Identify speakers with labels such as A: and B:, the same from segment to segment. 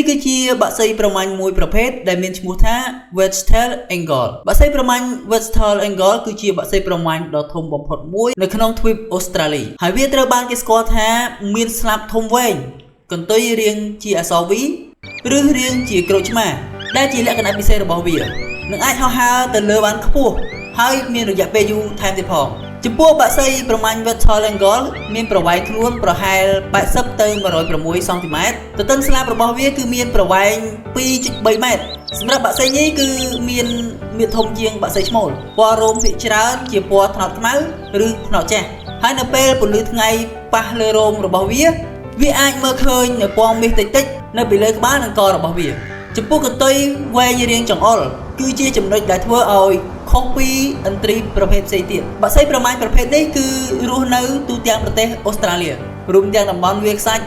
A: នេះគឺជាបក្សីប្រមាញ់មួយប្រភេទដែលមានឈ្មោះថា Wedge-tailed Eagle បក្សីប្រមាញ់ Wedge-tailed Eagle គឺជាបក្សីប្រមាញ់ដ៏ធំបំផុតមួយនៅក្នុងទ្វីបអូស្ត្រាលីហើយវាត្រូវបានគេស្គាល់ថាមានស្លាបធំវែងកន្ទុយរាងជាអក្សរ V ឬរាងជាក្រូចឆ្មាដែលជាលក្ខណៈពិសេសរបស់វានិងអាចហោះហើរទៅលើបានខ្ពស់ហើយមានរយៈពេលយូរថែមទៀតផងចំពោះបក្សីប្រមាញ់ Wedge-tailed Eagle មានប្រវែងខ្លួនប្រហែល80ទៅ106សង់ទីម៉ែត្រទទឹងស្លាបរបស់វាគឺមានប្រវែង2.3ម៉ែត្រសម្រាប់បក្សីនេះគឺមានមានធំជាងបក្សីឈ្មោលពណ៌រោមភាគច្រើនជាពណ៌ត្នោតខ្មៅឬត្នោតចាស់ហើយនៅពេលពន្លឺថ្ងៃប៉ះលើរោមរបស់វា វាអាចមើលឃើញនៅពណ៌មាសតិចៗនៅពីលើក្បាលនិងករបស់វា ចំពោះកន្ទុយវែងរាងចង្អុលគឺជាចំណុចដែលធ្វើឲ្យខុសពីឥន្ទ្រីប្រភេទផ្សេងទៀតបក្សីប្រមាញ់ប្រភេទនេះគឺរស់នៅទូទាំងប្រទេសអូស្ត្រាលីរួមទាំងតំបន់វាលខ្សាច់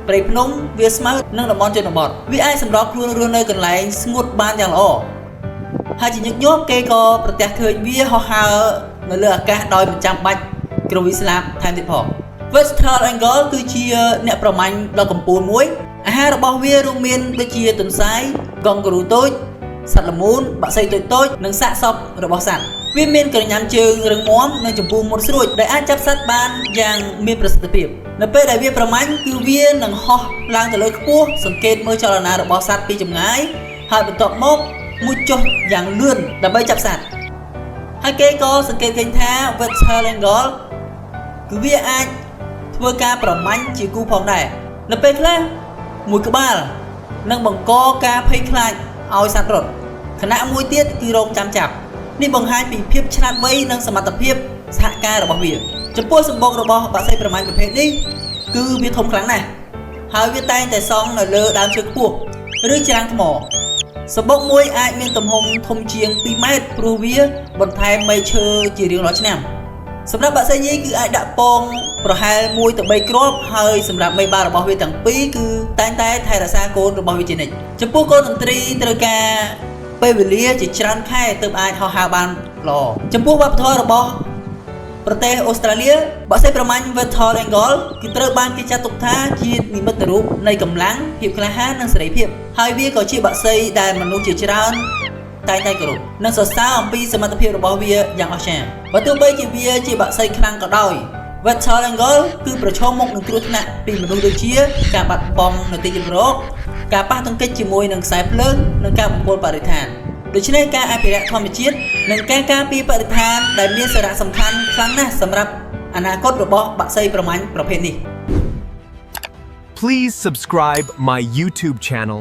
A: ព្រៃភ្នំវាលស្មៅនិងតំបន់ជនបទវាអាចសម្របខ្លួនរស់នៅកន្លែងស្ងួតបានយ៉ាងល្អហើយជាញឹកញាប់គេក៏ប្រទះឃើញវាហោះហើរនៅលើអាកាសដោយមិនចាំបាច់គ្រវីស្លាបថែមទៀតផង Wedge-tailed Eagle គឺជាអ្នកប្រមាញ់ដ៏កំពូលមួយ អាហាររបស់វារួមមានដូចជាទន្សាយកង់ហ្គូរូតូចសត្វល្មូនបក្សីតូចៗនិងសាកសពរបស់សត្វវាមានក្រញាំជើងរឹងមាំនិងចំពោះមុតស្រួចដែលអាចចាប់សត្វបានយ៉ាងមានប្រសិទ្ធភាពនៅពេលដែលវាប្រមាញ់គឺវានឹងហោះឡើងទៅលើខ្ពស់សង្កេតមើលចលនារបស់សត្វពីចម្ងាយហើយបន្ទាប់មកមុជចុះយ៉ាងលឿនដើម្បីចាប់សត្វហើយគេក៏សង្កេតឃើញថា Wedge-tailed Eagle គឺវាអាចធ្វើការប្រមាញ់ជាគូផងដែរនៅពេលខ្លះមួយក្បាលនឹងបង្កការភ័យខ្លាចឲ្យសត្វរត់ខណៈមួយទៀតគឺរងចាំចាប់នេះបង្ហាញពីភាពឆ្លាតវៃនិងសមត្ថភាពសហការរបស់វា ចំពោះសម្បុករបស់បក្សីប្រមាញ់ប្រភេទនេះគឺវាធំខ្លាំងណាស់ហើយវាតែងតែសង់នៅលើដើមឈើខ្ពស់ឬច្រាំងថ្មសម្បុកមួយអាចមានទំហំធំជាង2ម៉ែត្រព្រោះវាបន្ថែមមែកឈើជារៀងរាល់ឆ្នាំ សម្រាប់បក្សីញីគឺអាចដាក់ពងប្រហែល1ទៅ3គ្រាប់ហើយសម្រាប់មេបារបស់វាទាំងពីរគឺតែងតែថែរក្សាកូនរបស់វាជានិច្ចចំពោះកូនឥន្ទ្រីត្រូវការពេលវេលាជាច្រើនខែទើបអាចហោះហើរបានល្អចំពោះវប្បធម៌របស់ប្រទេសអូស្ត្រាលីបក្សីប្រមាញ់ Wedge-tailed Eagle គឺត្រូវបានគេចាត់ទុកថាជានិមិត្តរូបនៃកម្លាំងភាពក្លាហាននិងសេរីភាពហើយវាក៏ជាបក្សីដែលមនុស្សជាច្រើន តែងតែគោរពនិងសរសើរអំពីសមត្ថភាពរបស់វាយ៉ាងអស្ចារ្យបើទោះបីជាវាជាបក្សីខ្លាំងក៏ដោយ Wedge-tailed Eagle គឺប្រឈមមុខនឹងគ្រោះថ្នាក់ពីមនុស្សដូចជាការបាត់បង់នៅទីជម្រកការប៉ះទង្គិចជាមួយនឹងខ្សែភ្លើងនិងការបំពុលបរិស្ថានដូច្នេះការអភិរក្សធម្មជាតិនិងការការពារបរិស្ថានដែលមានសារៈសំខាន់ខ្លាំងណាស់សម្រាប់អនាគតរបស់បក្សីប្រមាញ់ប្រភេទនេះ
B: Please subscribe my YouTube channel.